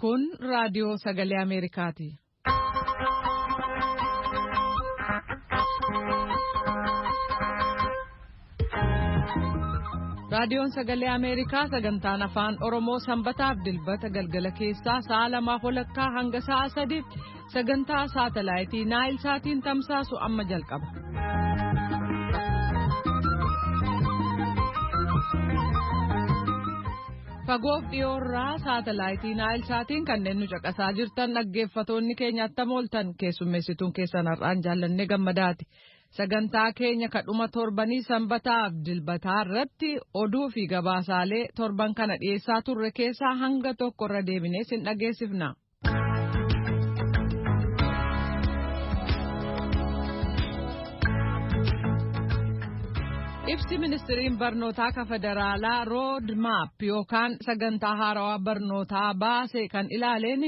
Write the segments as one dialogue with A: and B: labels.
A: Kun raadiyoo sagalee Ameerikaati. Raadiyoon sagalee Ameerikaa sagantaan afaan Oromoo sanbataaf dilbata galgala keessaa sa'a 2:30 hanga sa'a 3tti sagantaa saatalaayitii Naayil Saatiin tamsaasu amma jalqaba. Fagoof dhiyoorraa saatalaayitii Naayil Saatiin kanneen nu caqasaa jirtan dhaggeeffatoonni keenya attam ooltan keessummeessituun keessan har'aan jaallannee gammadaati. Sagantaa keenya kadhuma torbanii sanbataaf dilbataa irratti oduu fi gabaasaalee torban kana dhiyeessaa turre keessaa hanga tokko irra deebinee sin dhageessifna. Ibsi ministiriin barnootaa ka federaalaa rood maap yookaan sagantaa haarawaa barnootaa baase kan ilaaleen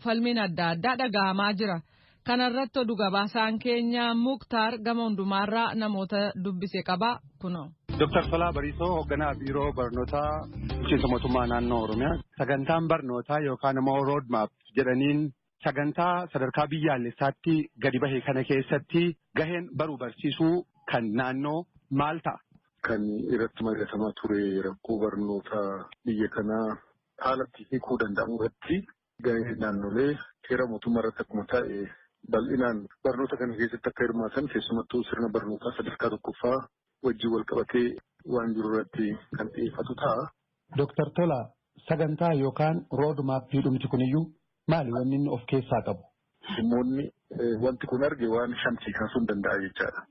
A: falmiin adda addaa dhaga'amaa jira. Kana irratti oduu gabaasaan keenya Muktaar gama hundumaarraa namoota dubbise qaba kunoo.
B: Dooktar Tolaa Bariisoo hoogganaa biiroo barnootaa bulchiinsa mootummaa naannoo Oromiyaa. Sagantaan barnootaa yookaan immoo rood maap jedhaniin sagantaa sadarkaa biyyaalessaatti gadi bahe kana keessatti gaheen baruu barsiisuu kan naannoo maal ta'a?
C: Kan irratti mari'atamaa ture rakkoo barnootaa biyya kanaa haalatti hiikuu danda'amu irratti gaheen naannolee seera mootummaa irratti akkuma taa'e bal'inaan barnoota kana keessatti akka hirmaatan keessumattuu sirna barnootaa sadarkaa tokkoffaa wajjin wal qabatee waan jiru irratti kan xiyyeeffatu ta'a.
B: Dooktar Tola sagantaa yookaan rood maappii dhumti kuniyyuu maali wanni inni of keessaa qabu?
C: Dhimmoonni wanti kun arge waan shamsii kaasuu hin danda'a jechaadha.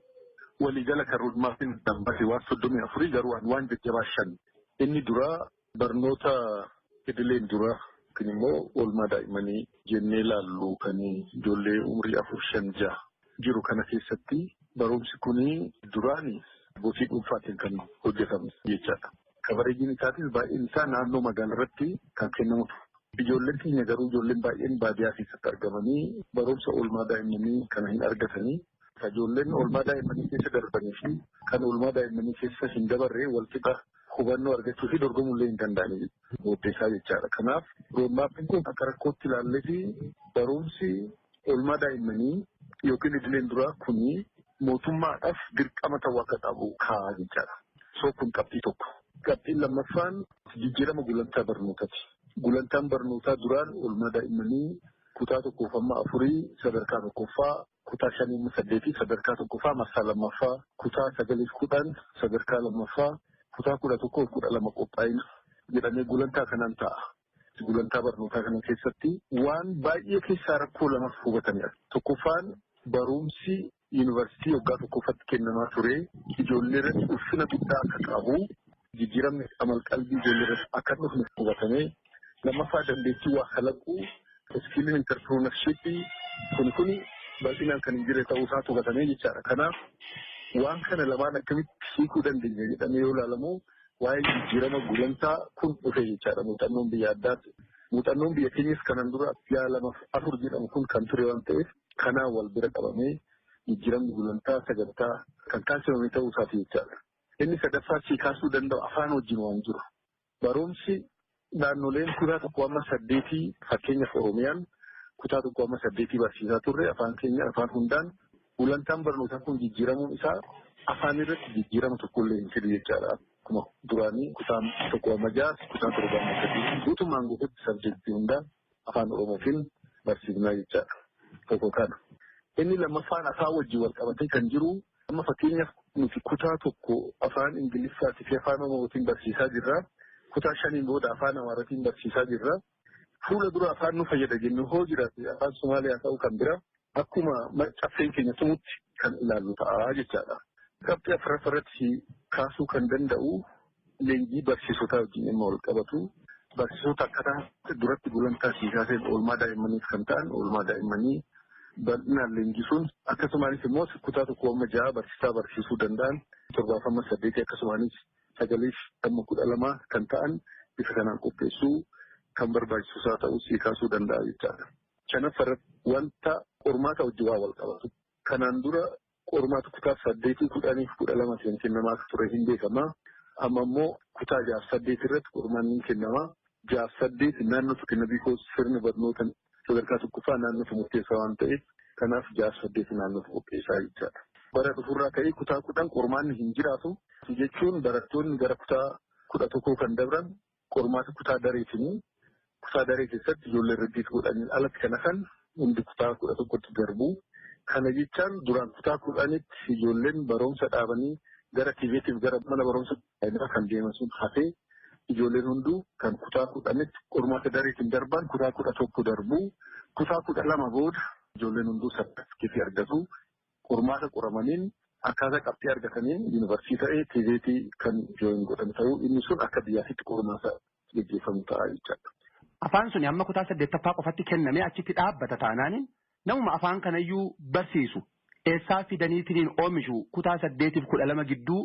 C: Waliigala kan rood maappiin dambate waan 34 garuu waan jajjabaa shan. Inni duraa barnoota idileen duraa yookiin immoo oolmaa daa'immanii jennee ilaallu kan ijoollee umurii 4, 5, 6 jiru kana keessatti barumsi kun duraan abbootii dhuunfaatiin kan hojjetamu jechaadha. Kabareejiin isaatis baay'een isaa naannoo magaalaa irratti kan kennamudha. Ijoolleen keenya garuu ijoolleen baay'een baadiyyaa keessatti argamanii barumsa oolmaa daa'immanii kana hin argatanii. Ijoolleen oolmaa daa'immanii keessa darbanii fi kan oolmaa daa'immanii keessa hin dabarre walqixa hubannoo argachuu fi dorgomuu hin danda'anii booddeessaa jechaadha. Kanaaf roodmaappiin kun akka rakkootti ilaallee fi barumsi oolmaa daa'immanii yookiin idileen duraa kuni mootummaadhaaf dirqama ta'uu akka qabu kaa'a jechaadha. So kun qabxii tokko. Qabxiin lammaffaan jijjiirama gulantaa barnootaati. Gulantaan barnootaa duraan oolmaa daa'immanii kutaa 1-4 sadarkaa tokkoffaa, kutaa 5-8 sadarkaa tokkoffaa marsaa lammaffaa, kutaa 9-10 sadarkaa lammaffaa, kutaa 11-12 qophaa'ina jedhamee gulantaa kanaan ta'a. Gulantaa barnootaa kana keessatti waan baay'ee keessaa rakkoo lama hubatanidha. Tokkoffaan barumsi yuunivarsiitii waggaa tokkoffatti kennamaa ture ijoollee irratti ulfina guddaa akka qabu jijjiiramni amal-qalbii ijoollee irratti akka dhufne hubatamee, lammaffaa dandeettii waa kalaquu iskiiliin intarpiroonashiippii kun bal'inaan kan hin jirre ta'uu isaa hubatamee jechaadha. Kanaaf waan kana lamaan akkamitti hiikuu dandeenya jedhamee yoo ilaalamu waa'ee jijjiirama gulantaa kun dhufe jechaadha. Muuxannoon biyya addaatti. Muuxannoon biyya keenyas kanan dura ji'a 2-4 jedhamu kun kan ture waan ta'eef kanaan wal bira qabamee jijjiiramni gulantaa sagantaa kan taasifame ta'uu isaati jechaadha. Inni sadaffaa si kaasuu danda'u afaan wajjin waan jiru. Barumsi naannoleen kutaa 1-8 fakkeenyaaf Oromiyaan kutaa 1-8 barsiisaa turre afaan keenya afaan hundaan gulantaan barnootaa kun jijjiiramuun isaa afaan irratti jijjiirama tokkollee hin fidu jechaadha. Akkuma duraanii kutaan 1-6 kutaan 7-8 guutummaan guututti sabjektii hundaa afaan Oromootiin barsiifnaa jechaadha. Tokko kana. Inni lammaffaan afaan wajjin wal qabatee kan jiru amma fakkeenyaaf nuti kutaa 1 afaan Ingiliffaatii fi afaan Oromootiin barsiisaa jirra. Kutaa 5 booda afaan Amaaraatiin barsiisaa jirra. Fuula dura afaan nu fayyada jennu hoo jiraate afaan Somaaliyaa ta'uu kan bira akkuma caffeen keenya tumutti kan ilaallu ta'a jechaadha. Qabxii afuraffaa irratti kaasuu kan danda'u leenjii barsiisotaa wajjin dhimma wal qabatu. Barsiisota akkataa duratti gulantaa siikaaseen oolmaa daa'immaniif kan ta'an oolmaa daa'immanii bal'inaan leenjisuun akkasumaanis immoo kutaa 1-6 barsiisaa barsiisuu danda'an 7-8 akkasumaanis 9-12 kan ta'an bifa kanaan qopheessuu kan barbaachisaa ta'uu sii kaasuu danda'a jechaadha. Shanaffaa irratti wanta qormaata wajjin waa wal qabatu. Kanaan dura qormaata kutaa 8, 10 fi 12 kennamaa ture hin beekamaa. Amma immoo kutaa 6 fi 8 irratti qormaanni ni kennamaa. 6 8 naannootu kenna biikoos sirni barnoota sadarkaa tokkoffaa naannootu murteessaa waan ta'eef kanaaf 6 8 naannootu qopheessaa jechaadha. Bara dhufurraa ka'ee kutaa 10 qormaanni hin jiraatu jechuun barattoonni gara kutaa 11 kan dabran qormaata kutaa dareetiin kutaa daree keessatti ijoollee irratti godhanii alatti kan hafan hundi kutaa 11tti darbu. Kana jechaan duraan kutaa 10tti ijoolleen barumsa dhaabanii gara TVtiif gara mana barumsa kan deeman sun hafee ijoolleen hunduu kan kutaa 10tti qormaata dareetiin darban kutaa 11 darbu. Kutaa 12 booda ijoolleen hunduu sartifikeetii argatu. Qormaata qoramaniin akkaataa qabxii argataniin yuunivarsiitii ta'ee TVtii kan jooyin godhan ta'uu inni sun akka biyyaatti qormaata gaggeeffamu ta'a jechaadha.
B: Afaan suni amma kutaa 8ffaa qofatti kennamee achitti dhaabbata taanaaniin namuma afaan kanayyuu barsiisu eessaa fidaniitiin oomishu kutaa 8 fi 12 gidduu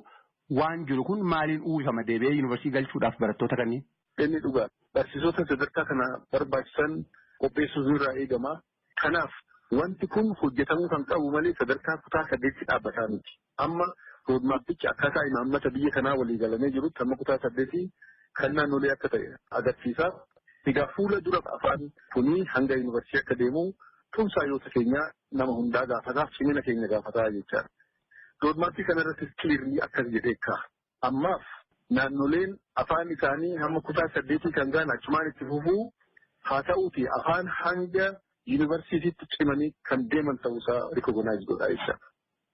B: waan jiru kun maaliin uwwifama deebi'ee yuunivarsiitii galchuudhaaf barattoota kanneen?
C: Inni dhugaa barsiisota sadarkaa kana barbaachisan qopheessuutu irraa eegama. Kanaaf wanti kun hojjetamuu kan qabu malee sadarkaa kutaa 8tti dhaabbataa miti. Amma roodmaappichi akkaataa imaammata biyya kanaa walii galamee jirutti amma kutaa 8 kan naannolee akka ta'e agarsiisa. Egaa fuula dura afaan kunii hanga yuunivarsiitii akka deemu tumsaa yoota keenyaa nama hundaa gaafataa cimina keenya gaafataa jechaadha. Roodmaappii kanarratti kiliirrii akkas jedhee kaa'a. Ammaaf naannoleen afaan isaanii hamma kutaa 8 kan ga'an achumaan itti fufuu haa ta'uuti afaan hanga yuunivarsiitiitti cimanii kan deeman ta'uusaa rikogonaayiz godhaa jechaadha.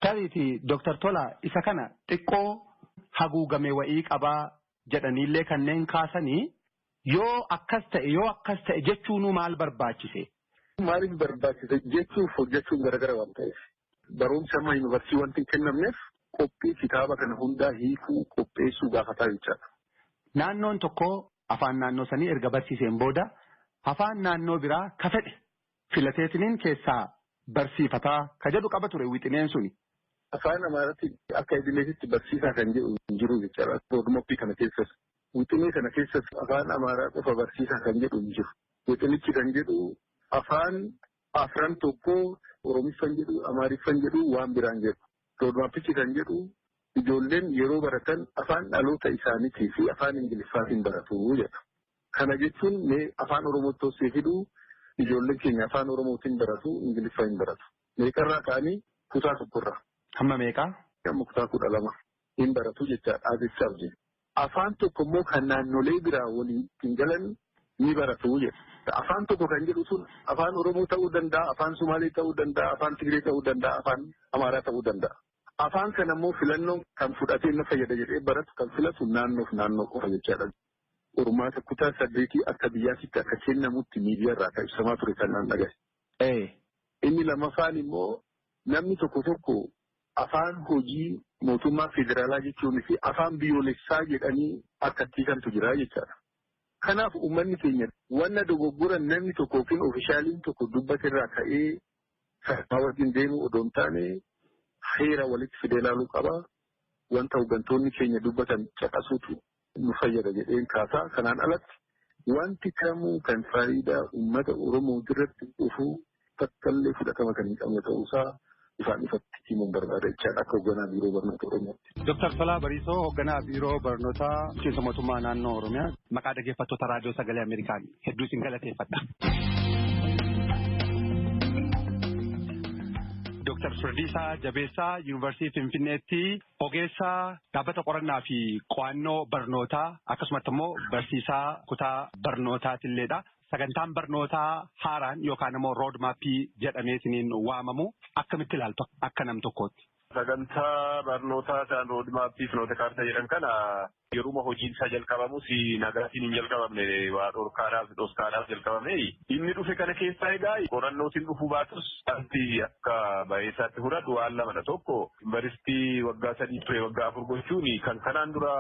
B: Tariitii Dooktar Tolaa isa kana xiqqoo haguugame wa'ii qabaa jedhaniillee kanneen kaasanii yoo akkas ta'e jechuunuu maal barbaachise?
C: Maaliif barbaachise jechuuf hojjechuun garagara waan ta'eef barumsa amma yuunivarsiitii wanti hin kennamneef qophii kitaaba kana hundaa hiikuu qopheessuu gaafataa jechaadha.
B: Naannoon tokko afaan naannoo sanii erga barsiiseen booda afaan naannoo biraa ka fedhe filateetiniin keessaa barsiifataa ka jedhu qaba ture wixineen suni.
C: Afaan Amaaraatti akka idileetitti barsiisaa kan jedhu hin jiru jechaadha. Roodmaappii kana keessas. Wixinee kana keessas afaan Amaaraa qofa barsiisaa kan jedhu hin jiru. Wixinichi kan jedhu afaan afran tokko Oromiffan jedhu Amaariffan jedhu waan biraan jedhu. Roodmaappichi kan jedhu ijoolleen yeroo baratan afaan dhaloota isaaniitii fi afaan Ingiliffaatiin baratu jedha. Kana jechuun mee afaan Oromootti hoosee fiduu ijoolleen keenya afaan Oromootiin baratu Ingiliffaa hin baratu. Meeqarraa ka'anii kutaa tokkorraa.
B: Hamma meeqaa?
C: Hamma kutaa 12 hin baratu jechaadha jechaaf jedhu. Afaan tokko immoo kan naannolee biraa waliin ittiin galan ni baratu jedha. Afaan tokko kan jedhu sun afaan Oromoo ta'uu danda'a, afaan Sumaalee ta'uu danda'a, afaan Tigree ta'uu danda'a, afaan Amaaraa ta'uu danda'a. Afaan kana immoo filannoon kan fudhatee na fayyada jedhee baratu kan filatu naannoof naannoo qofa jechaadha. Qormaata kutaa 8 akka biyyaatti akka kennamutti miidiyaa irraa kan ibsamaa ture kan naan dhagahe. Inni lammaffaan immoo namni tokko tokko afaan hojii mootummaa federaalaa jechuun fi afaan biyyoolessaa jedhanii akka hiikantu jira jechaadha. Kanaaf uummanni keenya wanna dogoggora namni tokko yookiin ofishaaliin tokko dubbate irraa ka'ee sababa wajjin deemu odoo hin taane heera walitti fidee ilaaluu qaba. Wanta hooggantoonni keenya dubbatan caqasuutu nu fayyada jedheen kaasaa. Kanaan alatti wanti kamuu kan faayidaa uummata Oromoo irratti dhufuu takkallee fudhatama kan hin qabne ta'uusaa ifaan ifatti himuun barbaada jechaadha akka hoogganaa biiroo barnoota Oromiyaatti.
B: Dooktar Tolaa Bariisoo hoogganaa biiroo barnootaa bulchiinsa mootummaa naannoo Oromiyaa maqaa dhaggeeffattoota raadiyoo sagalee Ameerikaan hedduu isin galateeffadha. Dooktar Firdiisaa Jabeessaa Yuunivarsiitii Finfinneetti ogeessaa dhaabbata qorannaa fi qo'annoo barnootaa akkasumatti immoo barsiisaa kutaa barnootaatiilleedha. Sagantaan barnootaa haaraan yookaan immoo roodmaappii jedhameetiniin waamamu akkamitti ilaaltu akka nam tokkootti?
D: Sagantaa barnootaa isaan roodmaappii finoota kaartaa jedhan kana yeruma hojiin isaa jalqabamus nagaatiin hin jalqabamne waa dhorkaadhaaf dhoskaadhaaf jalqabame. Inni dhufe kana keessaa egaa qorannootiin dhufuu baatus wanti akka baay'isaatti fudhatu waan lamadha. Tokko yuunivarsiitii waggaa 3 ture waggaa 4 gochuun kan kanaan dura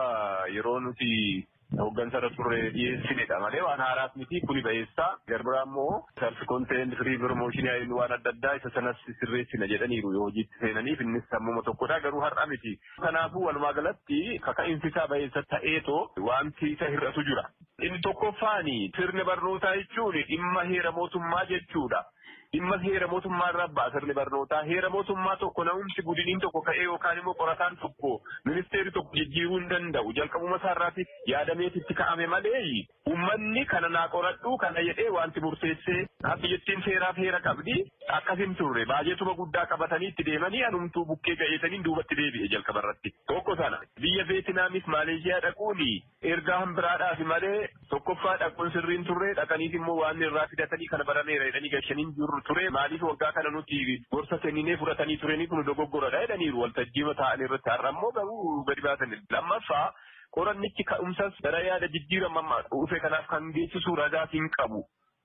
D: yeroo nuti hooggansa irra turre dhiyeessinedha malee waan haaraas miti kuni ba'eessaa. Garbiraa immoo self content free promotion waan adda addaa isa sanas sirreessina jedhaniiru yoo hojiitti seenaniif innis sammuma tokkodha garuu har'a miti. Kanaafuu walumaa galatti kaka'iinsi isaa ba'eessa ta'eetoo wanti isa hir'atu jira. Inni tokkoffaani sirni barnootaa jechuun dhimma heera mootummaa jechuudha. Dhimma heera mootummaa irraa ba'a sirni barnootaa. Heera mootummaa tokko namumsi gudiniin tokko ka'ee yookaan immoo qorataan tokko ministeerri tokko jijjiiruu hin danda'u. Jalqabuma isaarraati yaadameetitti ka'ame malee uummanni kana naa qoradhu kana jedhee wanti murteessee biyyattiin seeraaf heera qabdi akkas hin turre baajeetuma guddaa qabatanii itti deemanii anumtuu bukkee ga'eetaniin duubatti deebi'e jalqabarratti. Tokko sana biyya Veetinaamis Maaleeshiyaa dhaquun ergaa hambiraadhaaf malee tokkoffaa dhaquun sirriin turre dhaqaniif immoo waan irraa fidatanii kana barameera jedhanii gashaniin jiru ture maaliif waggaa kana nuti gorsa kenninee fudhatanii turanii kun dogoggoradha jedhaniiru waltajjiima ta'an irratti har'a immoo garuu gadi baasan. Lammaffaa qorannichi ka'umsas gara yaada jijjiirama dhufe kanaaf kan geessisu ragaa hin qabu.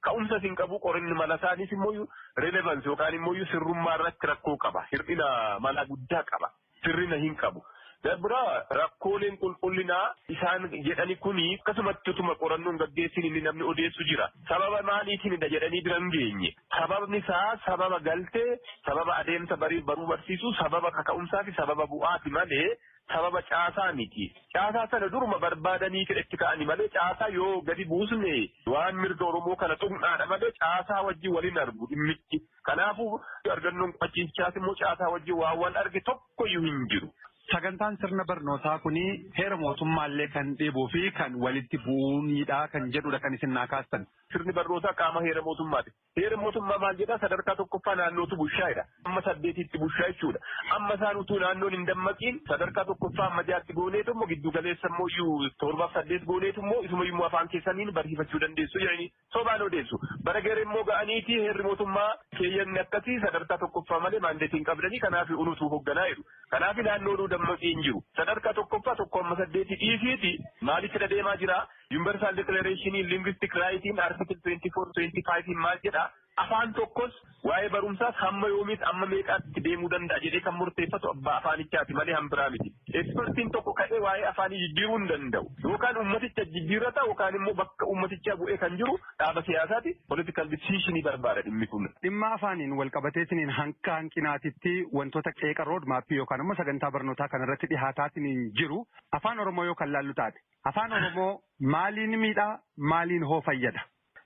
D: Ka'umsas hin qabu qoranni mala isaanis immoo relevance yookaan immoo sirrummaa irratti rakkoo qaba. Hir'ina mala guddaa qaba. Sirrina hin qabu. Dabra rakkooleen qulqullinaa isaan jedhani kuni akkasumatti utuma qorannoon gaggeessin inni namni odeessu jira. Sababa maaliitiinidha jedhanii bira hin geenye. Sababni isaa sababa galtee, sababa adeemsa baruu barsiisuu, sababa kaka'umsaa fi sababa bu'aati malee sababa caasaa miti. Caasaa sana duruma barbaadanii itti ka'ani malee caasaa yoo gadi buusne waan mirga Oromoo kana tuqnaadha malee caasaa wajjin waliin argu dhimmichi. Kanaafuu argannoon qo'achiichaas immoo caasaa wajjin waan wal arge tokkoyyuu hin jiru.
B: Sagantaan sirna barnootaa kuni heera mootummaallee kan dhiibuu fi kan walitti bu'uunidha kan jedhudha kan isin naa kaastan.
D: Sirni barnootaa qaama heera mootummaati. Heera mootummaa maal jedhaa sadarkaa tokkoffaa naannootu bushaayedha. Amma saddeetitti bushaa jechuudha. Amma isaan utuu naannoon hin dammaqiin sadarkaa tokkoffaa amma jaatti gooneetu immoo giddu galeessa immoo iyyuu torbaaf saddeet gooneetu immoo isuma immoo afaan keessaniin barsiifachuu dandeessu jedhanii sobaan odeessu. Bara garee immoo ga'aniiti heerri mootummaa keeyyanni akkasii sadarkaa tokkoffaa malee maandeetiin qabdanii kanaaf unutuu hoogganaa jiru. Kanaaf naannoon dammaqii hin jiru. Sadarkaa tokkoffaa tokko amma saddeeti dhiisiiti maalitti deemaa jira? Universal Declaration Linguistic Rights Article 24 25 maal jedha? Afaan tokkos waa'ee barumsaas hamma yoomiis amma meeqaatti deemuu danda'a jedhee kan murteeffatu abbaa afaanichaati malee hambiraa miti. Ekspertiin tokko ka'ee waa'ee afaanii jijjiiruu hin danda'u. Yookaan ummaticha jijjiirrata yookaan immoo bakka ummatichaa bu'ee kan jiru dhaaba siyaasaati political decisionii barbaada dhimmi kun.
B: Dhimma afaaniin wal qabateetiniin hanqa hanqinaatitti wantoota qeeqa rood maappii yookaan immoo sagantaa barnootaa kanarratti dhihaataatiniin jiru afaan Oromoo yoo kan laallu taate afaan Oromoo maaliin miidhaa maaliin hoo fayyada?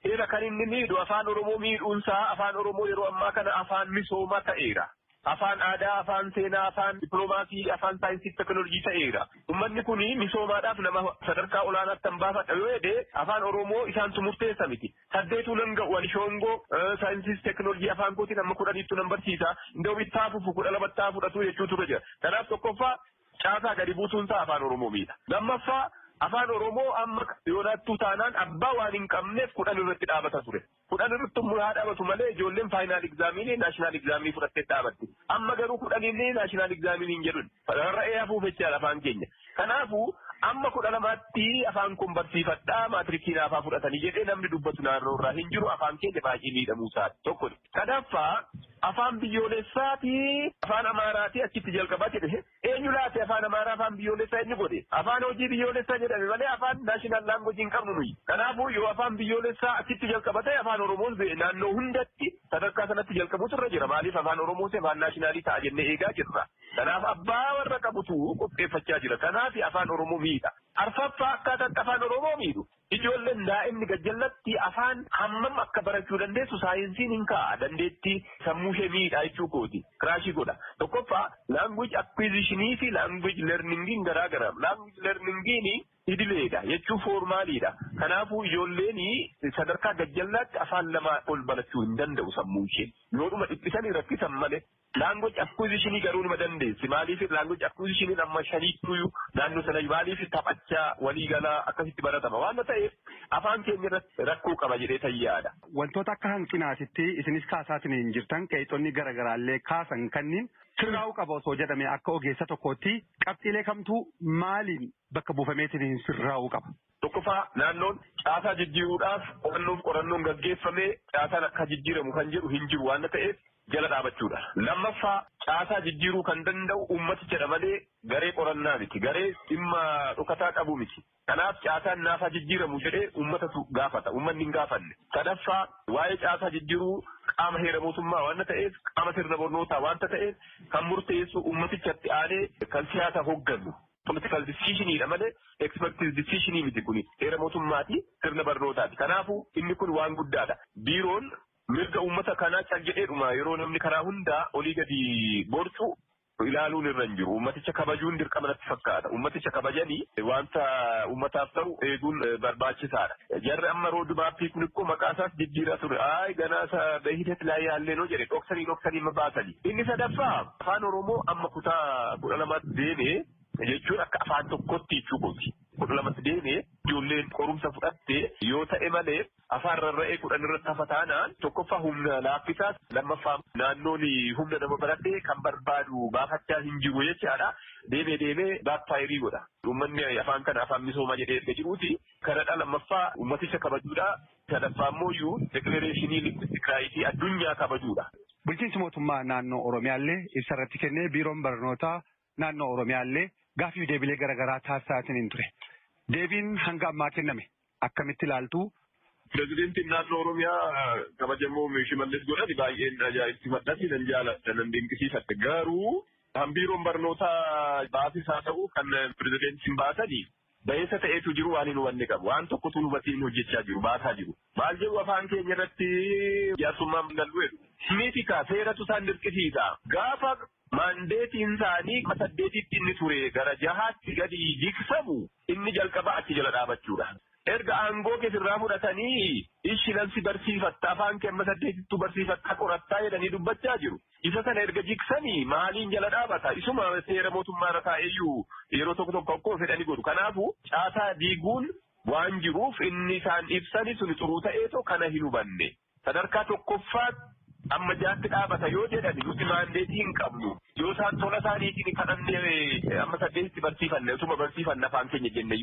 D: Eera kan inni miidhu afaan Oromoo miidhuunsaa afaan Oromoo yeroo ammaa kana afaan misoomaa ta'eera. Afaan aadaa, afaan seenaa, afaan dippiloomaasii, afaan saayinsii teekinooloojii ta'eera. Uummanni kun misoomaadhaaf nama sadarkaa olaanaatti kan baafadha yoo jedhee afaan Oromoo isaantu murteessa miti. Saddeetuu nan ga'u ani shongoo saayinsii teekinooloojii afaan kootiin amma kudhaniittu nan barsiisa. Indoo bittaa fufu kudha lamattaa fudhatu jechuu ture jira. Kanaaf tokkoffaa caasaa gadi buusuunsaa afaan Oromoo miidha. Lammaffaa afaan Oromoo amma yoonaattuu taanaan abbaa waan hin qabneef kudhan irratti dhaabata ture. Kudhan irratti immoo haa dhaabatu malee ijoolleen final examinii national examinii fudhattee dhaabatti. Amma garuu kudhaniillee national examinii hin jedhu. Rarra'ee hafuuf jechaadha afaan keenya. Kanaafuu amma kudha lamaatti afaan kun barsiifadhaa maatirikii naafaa fudhatanii jedhee namni dubbatu naannoo irraa hin jiru afaan keenya baay'ee miidhamuu isaati tokko. Sadaffaa afaan biyyoolessaati afaan amaaraati achitti jalqabaa jedhe eenyu laate afaan amaaraa afaan biyyoolessaa inni godhe afaan hojii biyyoolessaa jedhame malee afaan national language hin qabnu nuyi. Kanaafuu yoo afaan biyyoolessaa achitti jalqaba ta'e afaan Oromoos naannoo hundatti sadarkaa sanatti jalqabuutu irra jira maaliif afaan Oromoos afaan nationalii ta'a jennee eegaa jirra. Kanaaf abbaa warra qabutu qopheeffachaa jira. Kanaaf afaan Oromoo miidha. Arfaffaa akkaataan afaan Oromoo miidhu. Ijoolleen daa'imni gajjallatti afaan hammam akka barachuu dandeessu saayinsiin hin kaa'a. Dandeettii sammuu ishee miidha jechuu kooti. Kiraashii godha. Tokkoffaa language acquisitionii fi language learningiin garaa gara. Language learningiin idileedha jechuun formaliidha. Kanaafuu ijoolleen sadarkaa gajjallaatti afaan lama ol barachuu hin danda'u sammuu ishee. Yoodhuma dhiphisanii rakkisan malee. Language acquisitionii garuu nima dandeessi. Maaliif language acquisitioniin amma shaniitu naannoo sana maaliif taphachaa waliigalaa akkasitti baratama waan ta'eef afaan keenya irratti rakkoo qaba jedhee tayyaadha.
B: Wantoota akka hanqinaatitti isinis kaasaatiin hin jirtan qeexonni garaagaraallee kaasan kanniin sirraa'uu qaba osoo jedhame akka ogeessa tokkootti qabxiilee kamtuu maaliin bakka buufameetiin sirraa'uu qaba?
D: Tokkoffaa naannoon caasaa jijjiiruudhaaf qorannoof qorannoon gaggeeffamee caasaan akka jijjiiramu kan jedhu hin jiru waan ta'eef jala dhaabachuudha. Lammaffaa caasaa jijjiiruu kan danda'u uummaticha malee garee qorannaa miti. Garee dhimma dhokataa qabu miti. Kanaaf caasaan naafaa jijjiiramu jedhee uummatatu gaafata. Uummanni hin gaafanne. Sadaffaa waa'ee caasaa jijjiiruu qaama heera mootummaa waan ta'eef qaama sirna barnootaa waan ta'eef kan murteessu uummatichatti aanee kan siyaasa hoogganu. Political decisionidha malee expertise decisionii miti kuni heera mootummaati sirna barnootaati. Kanaafuu inni kun waan guddaadha. Biiroon mirga uummata kanaa cal jedheedhuma yeroo namni karaa hundaa olii gadi borcu Ilaaluun irra hin jiru. Uummaticha kabajuun dirqama natti fakkaata. Uummaticha kabajanii wanta uummataaf ta'u eeguun barbaachisaadha. Jarri amma roodmaappii kun ikkoo maqaa isaas jijjiiraa ture. Ayi ganaa isa beehitet laa yaallee noo jedhe dhoksanii dhoksanii ma baasanii. Inni sadaffaa afaan Oromoo amma kutaa 12tti deemee jechuun akka afaan tokkotti jechuu kooti. 12tti deemee ijoolleen qorumsa fudhatte yoo ta'e malee afaan rarra'ee 10 irratti hafa taanaan tokkoffaa humna laaffisaa lammaffaa naannoon humna nama baratee kan barbaadu baafachaa hin jiru jechaadha. Deemee deemee baakfaayirii godha. Uummanni afaan kana afaan misoomaa jedhee erga jiruuti. Kanadha lammaffaa uummaticha kabajuudha. Sadaffaa immoo iyyuu dekilareeshinii lingwistik raayitii addunyaa kabajuudha.
B: Bulchiinsi mootummaa naannoo Oromiyaallee ibsa irratti kennee biiroon barnootaa naannoo Oromiyaallee gaaffii deebilee garaagaraa taasisaatiin hin ture. Deebiin hanga ammaa kenname akkamitti ilaaltu?
D: Pireezidaantiin naannoo Oromiyaa kabajamoo Shimallis godhani baay'een ajaa'ibsiifadha nan jaaladha nan dinqisiifadha. Garuu kan biiroon barnootaa baasis haa ta'u kan pireezidaantiin baasanii ba'eessa ta'etu jiru waan hin hubanne qabu. Waan tokkotu hubatiin hojjechaa jiru baasaa jiru. Maal jedhu afaan keenya irratti jaarsummaan gallu jedhu. Miti kaa seeratu isaan dirqisiisa. Gaafa maandeetiin isaanii 8tti inni ture gara 6tti gadi jigsamu inni jalqaba achi jala dhaabachuudha. Erga aangoo keessirraa fudhatanii ishi lansi barsiifatta afaan kee amma 8ttu barsiifatta qorattaa jedhanii dubbachaa jiru. Isa sana erga jigsanii maaliin jala dhaabata? Isuma seera mootummaa irra taa'eyyuu yeroo tokko tokko akkuma fedhanii godhu. Kanaafuu caasaa diiguun waan jiruuf inni isaan ibsani suni xuruu ta'eetoo kana hin hubanne. Sadarkaa tokkoffaatti amma 6tti dhaabata yoo jedhani nuti maandeetii hin qabnu. Yoo isaan tola isaaniitiin kadhannee amma 8tti barsiifanne utuma barsiifanne afaan keenya jenne.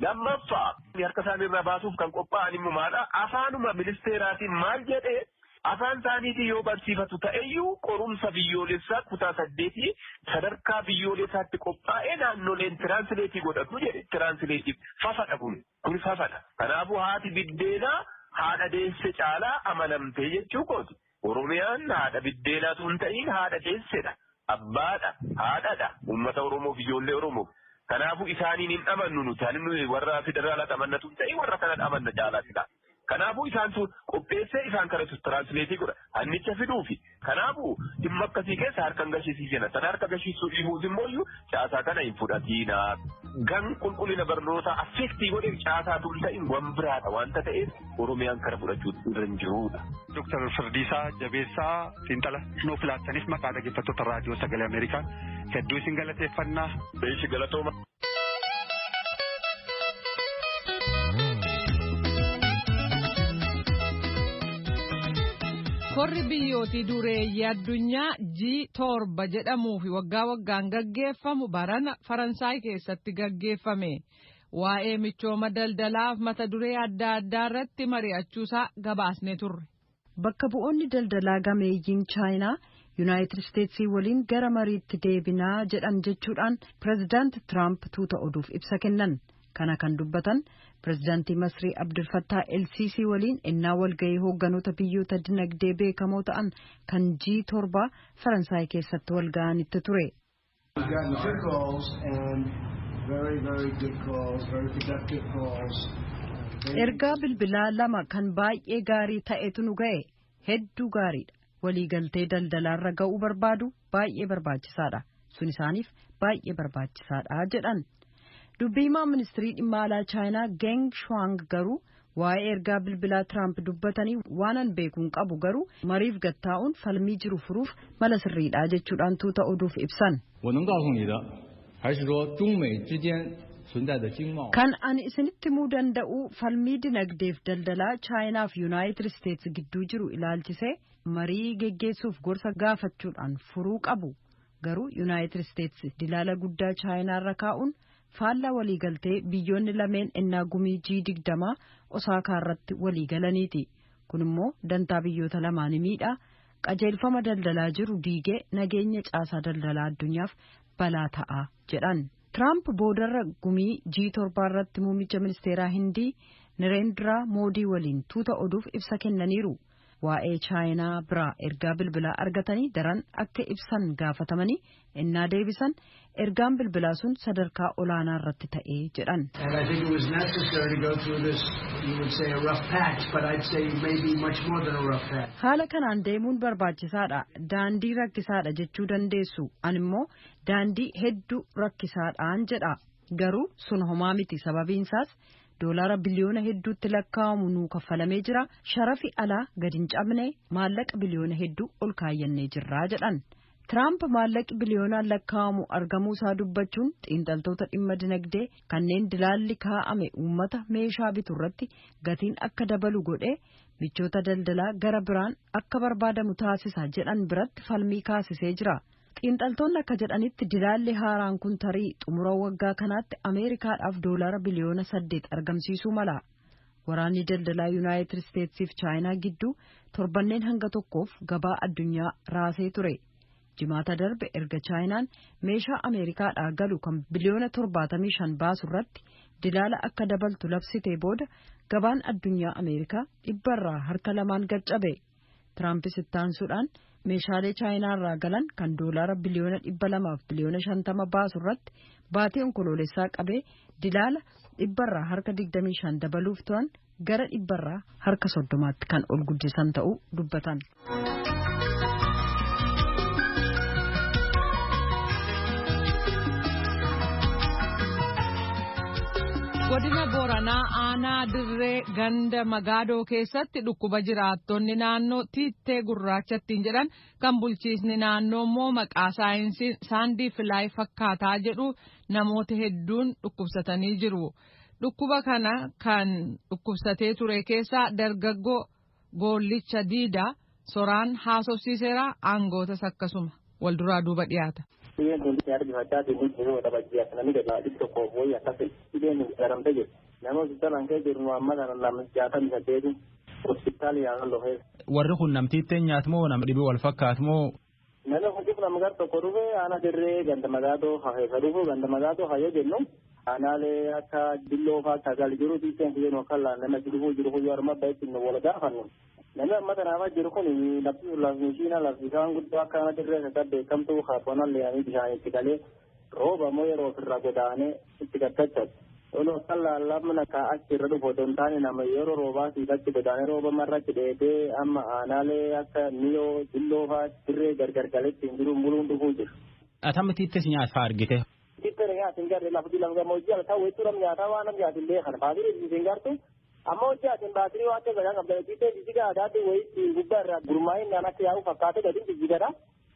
D: Lammaffaa harka isaaniirraa baasuuf kan qophaa'an immoo maadha? Afaanuma ministeeraatiin maal jedhee afaan isaaniitiin yoo barsiifatu ta'eyyuu qorumsa biyyoolessaa kutaa 8 sadarkaa biyyoolessaatti qophaa'ee naannoleen tiraansileetii godhatu jedhe. Tiraansileetii fafadha kun. Kun fafadha. Kanaafuu haati biddeenaa haadha deesse caalaa amanamtee jechuu kooti. Oromiyaan haadha biddeenaatu hin ta'in haadha deessedha. Abbaadha, haadhadha. Uummata Oromoof ijoollee Oromoof. Kanaafuu isaaniin hin amannu nuti. Ani warra federaalaatti amannatu hin ta'in warra kanatti amanna caalaatidha. Kanaafuu isaantu qopheessee isaan kanatu tiraansileetii godha. Hannicha fiduufi. Kanaafuu dhimma akkasii keessa harka hin gashiisiisina. Sana harka gashiisuu dhiibuus immoo caasaa kana hin fudhatiina. Gan qulqullina barnootaa affeektii godhe caasaatu hin ta'in waan biraadha waanta ta'eef Oromiyaan kana fudhachuu irra hin jirudha.
B: Dooktar Firdiisaa Jabeessaa Xiinxala nuuf laattaniif maqaa dhaggeeffattoota raadiyoo sagalee Ameerikaa hedduu isin galateeffannaa.
D: Beeshi galatooma.
A: Korri biyyootii dureeyyii addunyaa G7 jedhamuu fi waggaa waggaan gaggeeffamu barana Faransaay keessatti gaggeeffame. Waa'ee michooma daldalaaf mata duree adda addaa irratti mari'achuusaa gabaasnee turre.
E: Bakka bu'oonni daldalaa gameeyyiin Chaayinaa Yuunaayitid Isteetsii waliin gara mariitti deebinaa jedhan jechuudhaan pireezidaanti Tiraamp tuuta oduuf ibsa kennan. Kana kan dubbatan pireezidaantii Masrii Abdul Fattah El-Sisii waliin ennaa walgahii hoogganoota biyyoota dinagdee beekamoo ta'an kan G7 Faransaay keessatti walgahanitti ture. Ergaa bilbilaa lama kan baay'ee gaarii ta'etu nu ga'e hedduu gaariidha. Waliigaltee daldalaarra ga'uu barbaadu baay'ee barbaachisaadha. Sun isaaniif baay'ee barbaachisaadha jedhan. Dubbii himaa ministirii dhimma alaa Chaayinaa Geng Shuang garuu waa'ee ergaa bilbilaa Tiraamp dubbatanii waanan beekuun qabu garuu mariif gattaa'uun falmii jiru furuuf mala sirriidha jechuudhaan tuuta oduuf ibsan. Kan ani isinitti himuu danda'u falmii dinagdeef daldalaa Chaayinaa fi Yuunaayitid Isteetsi gidduu jiru ilaalchisee marii geggeessuuf gorsa gaafachuudhaan furuu qabu. Garuu Yuunaayitid Isteetsi dilaala guddaa Chaayinaarra kaa'uun faallaa waliigaltee biyyoonni lameen ennaa gumii G20 Osaakaa irratti waliigalaniiti. Kun immoo dantaa biyyoota lamaanii miidha. Qajeelfama daldalaa jiru diigee nageenya caasaa daldalaa addunyaaf balaa ta'a jedhan. Tiraamp boodarra gumii G7 irratti muummicha ministeeraa Hindii Nireendraa Moodii waliin tuuta oduuf ibsa kennaniiru. Waa'ee Chaayinaa biraa ergaa bilbilaa argatanii daran akka ibsan gaafatamanii innaa deebisan ergaan bilbilaa sun sadarkaa olaanaa irratti ta'ee jedhan. Haala kanaan deemuun barbaachisaadha. Daandii rakkisaadha jechuu dandeessu. Ani immoo daandii hedduu rakkisaadhaan jedha. Garuu sun homaa miti, sababiinsaas doolaara biliyoona hedduutti lakkaa'amu nuu kaffalamee jira. Sharafi alaa gadi hin cabne, maallaqa biliyoona hedduu ol kaayyannee jirraa jedhan. Tiraamp maallaqi biliyoonaan lakkaa'amu argamuu isaa dubbachuun xiinxaltoota dhimma dinagdee kanneen dilaalli kaa'ame uummata meeshaa bitu irratti gatiin akka dabalu godhee michoota daldalaa gara biraan akka barbaadamu taasisa jedhan biratti falmii kaasisee jira. Xiinxaltoonni akka jedhanitti dilaalli haaraan kun tarii xumura waggaa kanaatti Ameerikaadhaaf doolaara biliyoona 8 argamsiisuu mala. Waraanni daldalaa Yuunaayitid Isteetsiif Chaayinaa gidduu torbanneen hanga tokkoof gabaa addunyaa raasee ture. Jimaata darbe erga Chaayinaan meeshaa Ameerikaadhaa galu kan biliyoona 75 baasu irratti dilaala akka dabaltu labsitee booda gabaan addunyaa Ameerikaa dhibbarraa harka lamaan gad-cabe. Tiraampis ittaansuudhaan meeshaalee Chaayinaarraa galan kan doolaara biliyoona 200 fi biliyoona 50 baasu irratti baatii onkoloolessaa qabee dilaala dhibbarraa harka 25 dabaluuf turan gara dhibbarraa harka 30tti kan ol guddisan ta'uu dubbatan.
A: Godina Booranaa aanaa dirree ganda Magaadoo keessatti dhukkuba jiraattonni naannoo tiittee gurraachattiin jedhan kan bulchiisni naannoo immoo maqaa saayinsiin saandii filaay fakkaataa jedhu namoota hedduun dhukkubsatanii jiru. Dhukkuba kana kan dhukkubsatee ture keessaa dargaggoo Goollicha Diidaa soraan haasofsiiseera, aangootas akkasuma walduraa duuba dhiyaata.
F: Dhibeen kun argifachaa jiru taphachiisa namni gadi dhibbi tokko wayii akkas dhibeen kun garamte jiru. Nama hospitaalaan kee jiru amma kana 68 hospitaali yaalan lofee.
G: Warri kun namtiitteen nyaat moo nama dhibee wal fakkaat moo?
F: Namni kun dhibba nama gar tokko dhufe aanaa dirree ganda magaatoo hafeessa dhufu ganda magaatoo hayyoo jennu aanaalee akka dilloo fa'aa tajaajila jiru tiitteen kun jennu akka nama dhufuu jiru kun yoo arma baay'ee wal gaafannu. Namni amma kanaafaa jiru kun lafti lafmishiina lafti isaan guddoo akka nama dirree keessatti beekamtu haafonan leeyanii bishaan itti galee rooba immoo yeroo ofirraa godaanee itti gaggachatu. Olu akka laallamna ka achi irra dhufu otoo hin taane nama yeroo roobaa siifatti godaanee rooba marra achi dheedee amma aanaalee akka miyoo dilloo fa'aa dirree gargar galetti hin jiru muluun dhufuu jiru.
G: Atammi tiittis nyaata fa'aa argite.
F: Tiittis nyaata hin garre lafti lafa gammoojjii ala ta'u jechuudha nyaataa waan nam nyaata hin beekan baatirii hin gartu. Amma hojii atiin baatirii waan ta'eef qabda tiitee jijjiga adaatti wayii gubbaa irraa gurmaa'inaan akka yaa'u fakkaate gadi jijjigadha.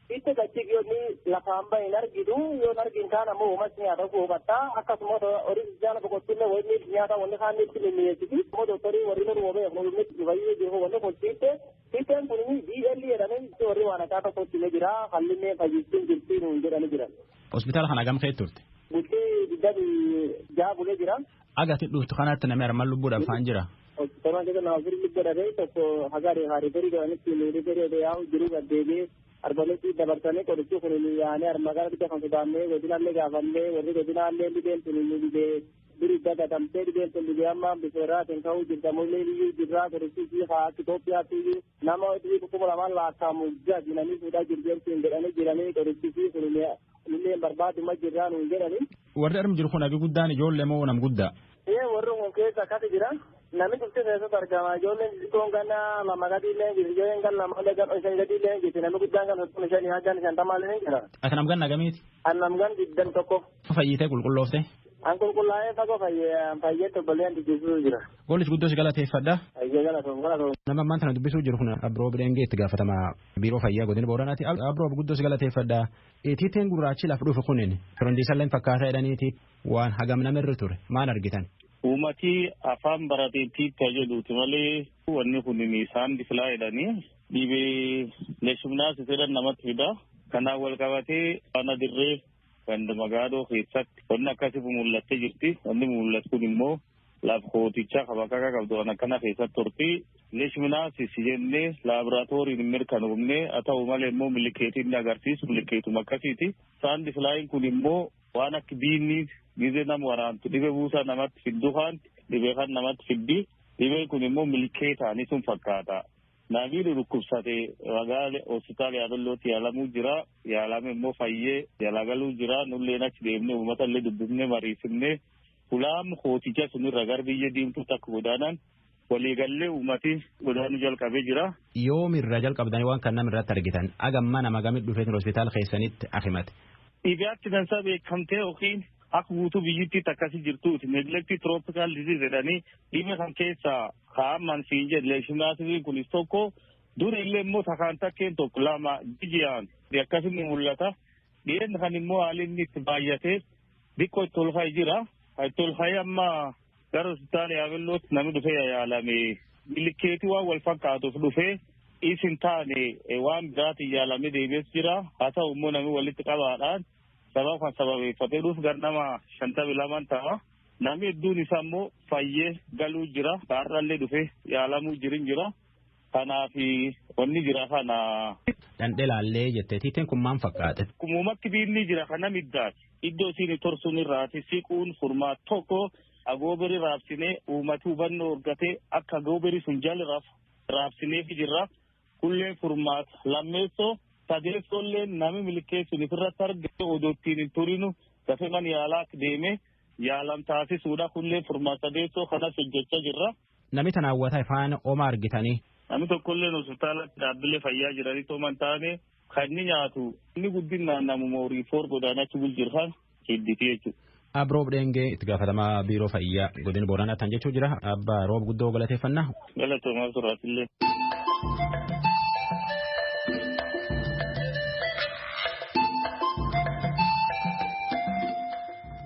F: Tiitee gachi yoo inni lafaan bahe hin argitu yoo hin argin kaan ammoo uumas nyaata hubattaa akkasuma horii jaala boqochillee wayii nyaata wanni kaan itti mimmi'eessiti. Ammoo doktorii warri nu dhumee nu fayyee jiru wanni kun tiitee tiiteen kun DL jedhamee warri waan akka tokkotti ni jira hallinee fayyistiin jirti nuun jedhanii jiran.
G: Hospitaala kana gam kee turte?
F: Bultii 26 bulee jira.
G: Agati dhuftu kanatti namni armaan lubbuudhaan faan jira.
F: Hospitaalaan keessa nama afurii lubbuu dhabee tokko hagaadhe haariferii godhanitti riferii yaa'u jiru gaddeebi'ee arbaletti dabarsanii qorichi kun yaa'anii armaa gara biyya kan sodaannee godinallee gaafannee warri godinallee dhibeen sun dhibee duri dagatamtee dhibeen sun dhibee amma biseeraatiin ka'uu jirta mullee biyyuu jirraa qorichi si haa Itoophiyaatti nama dhibee 2000 lakkaa'amu gadi namni fuudhaa jirti jedhanii jiranii qorichi si kun illee barbaaduma jirraa nuun jedhanii.
G: Warri armi jiru kun hagi guddaan ijoollee moo nam guddaa?
F: Ee warri kun keessa akkasi jira. Namni dhufti keessatti argama. Ijoolleen xixiqqoon ganna lama gadi illee jirti. Ijoolleen gan lama illee gan shan gadi illee jirti. Namni guddaan gan 35 hagan 50 illee jira.
G: Ati nam ganna gamiiti?
F: An nam gan 21.
G: Fayyitee qulqulloofte?
F: An qulqullaa'ee fagoo fayyee tobboleen dubbisuu jira.
G: Goollis guddoo si galateeffadha.
F: Fayyee galatoom galatoom.
G: Nama ammaan tana dubbisuu jiru kun Abroo Birengee itti gaafatama biiroo fayyaa godina Booranaati. Abroo guddoo si galateeffadha. Tiiteen gurraachi lafa dhufe kunin firondiisallee fakkaataa jedhaniiti waan hagam namirra ture maal argitan?
H: Uummati afaan barateen tiitta jedhuuti malee wanni kun isaan biqilaa jedhanii dhibee leeshumnaas jedhan namatti fida. Kanaan wal qabatee ana dirree ganda magaadoo keessatti wanni akkasii mul'attee jirti. Wanni mul'atu kun immoo lafa kootichaa kabakaka qabdu waan akkana keessatti turti. Leeshminaasis jennee laaboraatooriin mirkanoomne haa ta'u malee immoo milikeetiin ni agarsiisu milikeetuma akkasiiti. Saandi filaayin kun immoo waan akka biinni gizee nama waraantu dhibee buusaa namatti fiddu kaanti dhibee kan namatti fiddi. Dhibeen kun immoo milikeetaanii sun fakkaata. Namni dhukkubsate magaalaa hospitaala Yaabellootti yaalamuu jira. Yaalame immoo fayyee yalagaluu jira. Nulleen achi deemnee uummata illee dubbifnee mariisifnee hulaam hooticha sunirra gara biyya diimtuutti akka godaanan waliigallee uummati godaanuu jalqabee jira.
G: Yoomirra jalqabdanii waan kan namirratti argitan agamma nama gamit dhufeetin hospitaala keessanitti akimate.
H: Dhibee akka dansaa beekamtee yookiin akka guutuu biyyittiitti akkasii jirtuuti. Neglected tropical disease jedhanii dhibee kan keessaa kaa'aman siin jedhe leeshmaasiin kunis tokko dur illee immoo takaan takkeen tokko lama jijiyaan akkasii mul'ata. Dhiyeenya kan immoo haalli inni itti baay'atee xiqqoo itti ol ka'ee jira. Itti ol ka'ee amma gara hospitaala Yaabellootti namni dhufee yaalame milikeetii waan wal fakkaatuuf dhufee isin taane waan biraatiin yaalame deebi'es jira. Haa ta'u immoo namni walitti qabaadhaan sababa kan sababeeffatee dhuuf gara nama 52 ta'a. Namni hedduun isaa immoo fayyee galuu jira. Har'allee dhufee yaalamuu jirin jira. Kanaaf wanni jira kana.
G: Dhandhelaallee jettee tiiteen kun maal fakkaate?
H: Kumumatti biinni jira kana middaati. Iddoo isiin torsuun irraati siquun furmaata tokko agooberi raabsinee uummati hubannoo argatee akka agooberi sun jala raabsineef jirra. Kulleen furmaata lammeessoo sadeessoollee nami milkeessuun ofirratti argate odoo ittiin hin turinu dafee mana yaalaa deemee yaalam taasisuudha. Kulleen furmaata sadeessoo kanas hojjechaa jirra.
G: Nami tana hawwataa ifaan oma argitanii.
H: Namni tokkolleen hospitaala dhaabbilee fayyaa jiranii too man taane kan inni nyaatu inni guddinaan namuma horii foor godaanachi bulchirkan hidditi jechuudha.
G: Abroob Dheengee itti gaafatamaa biiroo fayyaa godina Booranaa tan jechuu jira. Abbaa Roob guddoo galateeffannaa.
H: Galatoomaa turaatillee.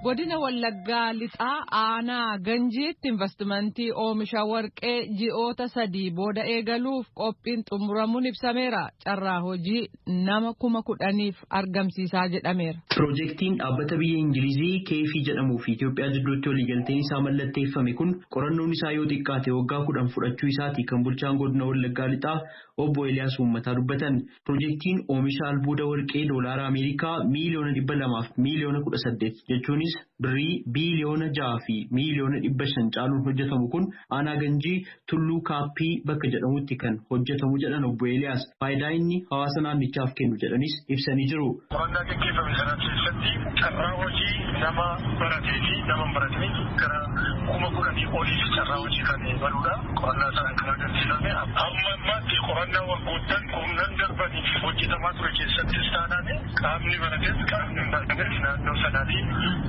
A: Godina Wallaggaa lixaa aanaa Ganjiitti investimentii oomisha warqee ji'oota 3 booda eegaluuf qophiin xumuramuun ibsameera. Carraa hojii nama 10,000 argamsiisaa jedhameera.
I: Piroojeektiin dhaabbata biyya Ingilizii keefii jedhamuu fi Itoophiyaa jidduutti waliigalteen isaa mallatteeffame kun qorannoon isaa yoo xiqqaate waggaa 10 fudhachuu isaati kan bulchaan godina Wallaggaa lixaa obbo Eliyaas Uummataa dubbatan. Piroojeektiin oomisha albuuda warqee doolaara Ameerikaa miiliyoona 200 fi miiliyoona 18 jechuunis birrii biiliyoona 6 fi miiliyoona 500 caaluun hojjetamu kun aanaa Ganjii Tulluu Kaappii bakka jedhamutti kan hojjetamu jedhan obbo Eliyaas faayidaa inni hawaasa naannichaaf kennu jedhanis ibsanii jiru.
J: Qorannaa gaggeeffame sana keessatti carraa hojii nama baratee fi nama hin baratne gara 10,000 oliif carraa hojii kan banuudha. Qorannaa sanaan kan agarsiifame amma ammaatti qorannaa waggoottan kurnan darbaniif hojjetamaa ture keessattis taanaan qaamni barates qaamni hin baratnes naannoo sanaatti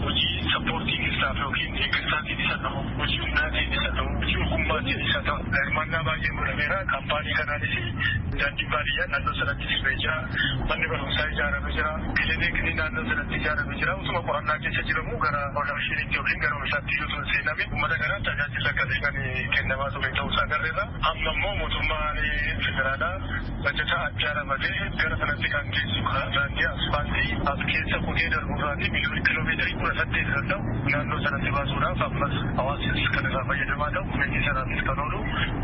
J: hojii sappoortiin isaaf yookiin deeggarsaatiin isa ta'u hojii humnaatiin isa ta'u hojii ogummaatiin isa ta'u hirmaannaa baay'ee godhameera. Kaampaanii kanaanis daandiin baadiyyaa naannoo sanatti sirree jira. Manni barumsaa ijaaramee jira. Kilinikni naannoo sanatti ijaaramee jira. Utuma qorannaa keessa jiramu gara produkshiinitti yookiin gara oomishaatti yoo tun seename uummata kana tajaajila akkasii kan kennamaa ture ta'uusaa agarreerra. Amma immoo mootummaan federaalaa bajata addaa ramadee gara sanatti kan geessu daandii asfaaltii as keessa kutee darburraatii miliyoona kiiloomeetirii 18 kan ta'u naannoo sanatti baasuudhaaf ammas hawaasis kan irraa fayyadamaa ta'u leenjii sanaafis kan oolu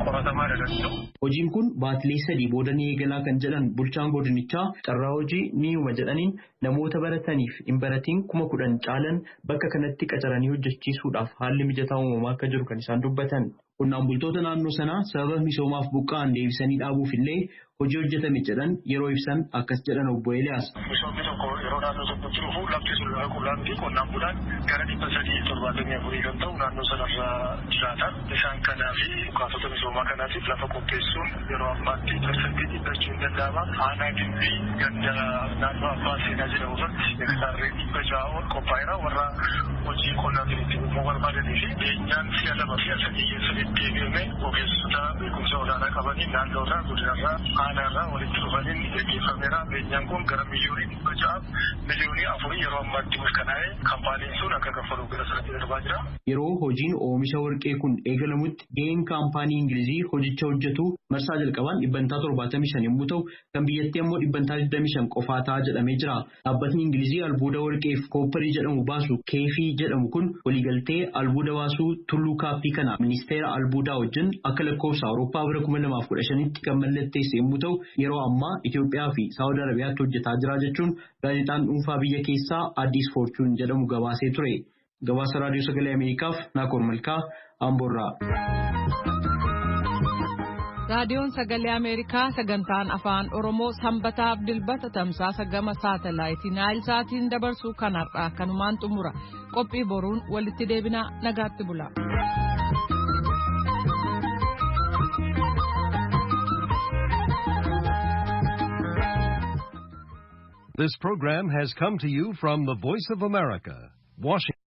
J: qoratamaadha kan ta'u.
I: Hojiin kun baatilee 3 booda ni eegalaa kan jedhan bulchaan godinichaa carraa hojii ni uuma jedhaniin namoota barataniif hin baratiin 10,000 caalan bakka kanatti qacaranii hojjechiisuudhaaf haalli mijataa uumamaa akka jiru kan isaan dubbatan. Qonnaan bultoota naannoo sanaa sababa misoomaaf buqqa'an deebisanii dhaabuuf illee hojii hojjetame jedhan yeroo ibsan akkas jedhan obbo Eliyaas.
J: Misoomni tokko yeroo naannoo tokkotti dhufu lafti sun lafa qullaa miti qonnaan bulaan gara 374 kan ta'u naannoo sanarra jiraatan. Isaan kanaa fi buqqaatota misoomaa kanaatiif lafa qopheessuun yeroo ammaatti 100% jechuun danda'ama. Aanaa Gimbii ganda naannoo Abbaa Seenaa jedhamu irratti hektaarri 600 ol qophaa'eera warra hojii qonnaatiin itti fufuu barbaadanii fi beenyaan si'a 2 si'a 3 keessa deddeebi'ame ogeessota beekumsa olaanaa qabaniin naannoorraa godinarraa aanaarraa walitti dhufaniin gaggeeffameera. Beenyaan kun gara miliyoonii 600 miliyoonii 4 yeroo ammaatti mirkanaa'ee kaampaaniin sun akka kaffaluuf gara sanatti darbaa jira.
I: Yeroo hojiin oomisha warqee kun eegalamutti gaheen kaampaanii Ingilizii hojicha hojjetu marsaa jalqabaan 75% yommuu ta'u kan biyyattii ammoo 25% qofaa ta'a jedhamee jira. Dhaabbatni Ingilizii albuuda warqeef koopparii jedhamu baasu keefii jedhamu kun waliigaltee albuuda baasuu tulluu kaappii kana ministeera albuudaa wajjin akka lakkoofsa Awurooppaa bara 2015tti kan mallatteesse yommuu ta'u yeroo ammaa Itoophiyaa fi Saawud Arabiyaatti hojjetaa jira jechuun gaazexaan dhuunfaa biyya keessaa Addis Forchuun jedhamu gabaasee ture. Gabaasa Raadiyoo Sagalee Ameerikaaf Naakoor Malkaa Amboorraa.
A: Raadiyoon Sagalee Ameerikaa sagantaan Afaan Oromoo sanbataaf dilbata tamsaasa gama saatalaayitii Naayilsaatiin dabarsu kan har'aa kanumaan xumura. Qophii boruun walitti deebinaa nagaatti bula.
K: This program has come to you from the Voice of America, Washington.